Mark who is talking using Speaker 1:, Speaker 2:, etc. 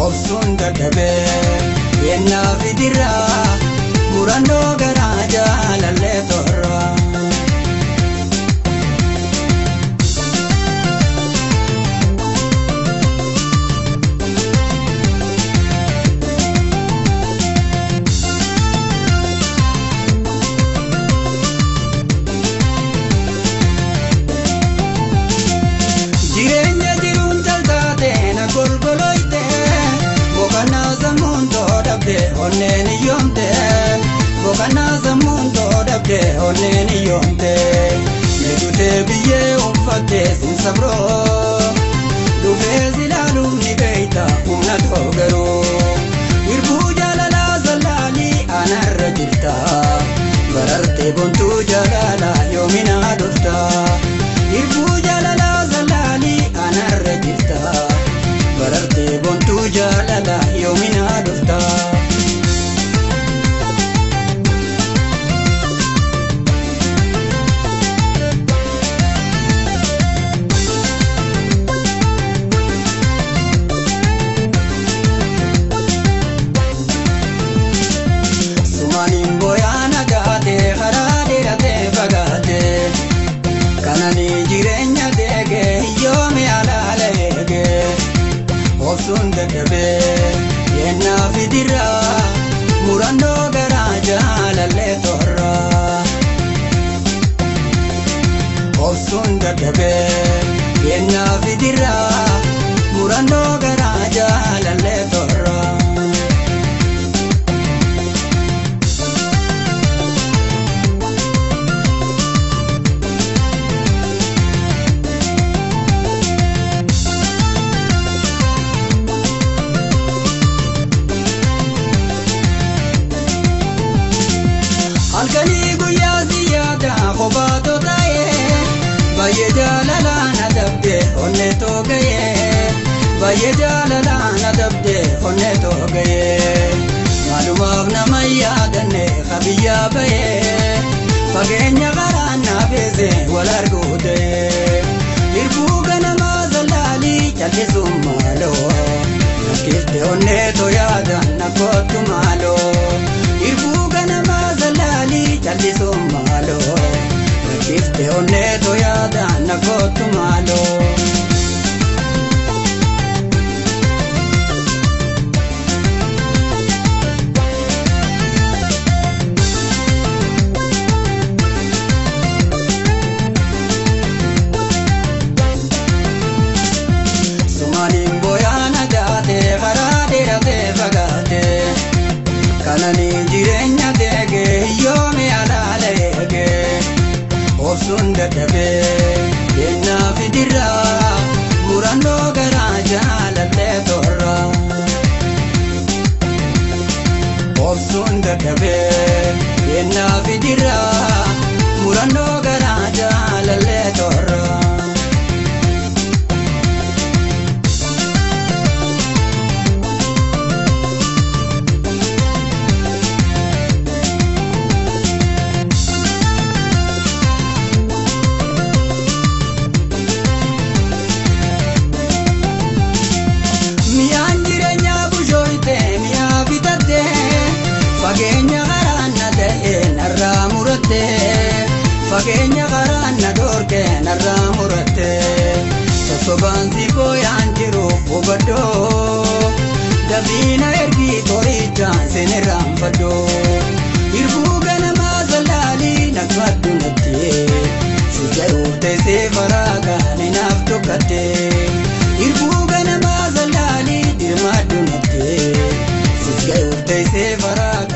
Speaker 1: Obsuun dadhabee yennaa fidirraa murannoo garaa jaalallee torraa. Jireenya jiruun jaltaate na golgoloyte boqonnaa sammuun too dhabde onneen iyyoomte boqonnaa sammuun too dhabde onneen iyyoomte meedutee biyyee uffatte sin sabroo dhufee silaaluuf ni beeyta humna too garuu irbuu jaalalaa sallaalii anarra jirta barartee bontuu jaalalaa yoominaa dhufta irbuu jaalalaa sallaalii anarra jirta barartee bontuu jaalalaa yoominaa dhufta. Sumaaniin booyaa nagaatee karaa dheeratee fagaatee kananii jireenya deegee yoome alaala eegee obsuun dadhabee yennaa fidirraa murannoo garaa jaalallee torraa. Obsuun dadhabee yennaa fidirraa murannoo garaa jaalallee torraa. Halkanii guyyaa si yaada kophaatoo ta'ee baay'ee jaalalaa na dabde onnee too ga'ee baay'ee jaalalaa na dabde onnee too ga'ee maalumaaf nama yaadanne kabiyyaa ba'ee fageenya karaa na beese wal arguu ta'ee irbuu ganamaa zalaalii callisuun maaloo nakkifte onnee too yaada na kottu maaloo irbuu ganamaa zalaalii callisuun maaloo nakkifte onnee too yaada na kottu maaloo. Sumaaniin booyaa nagaatee karaa dheeratee fagaatee kananii jireenya deegee yoome alaala eegee obsuun dadhabee yennaa fidirraa murannoo garaa jaalallee torraa. Obsuun dadhabee yennaa fidirraa murannoo garaa jaalallee torraa. Mi'aan jireenyaa bushooyte mi'aa bitatte fageenya karaa na ta'e narraa muratte fageenya karaa na dhoorke narraa muratte sossobaan si booyaan jiru hubadhoo dafiina ergii qorichaan sin irraanfadhoo irbuu ganamaa zalaalii naqadhu natti si jaruuf teessee faraagaa ni naaf tokkatte irbuu ganamaa zalaalii dirmaadhu natti si jaruuf teessee faraagaa.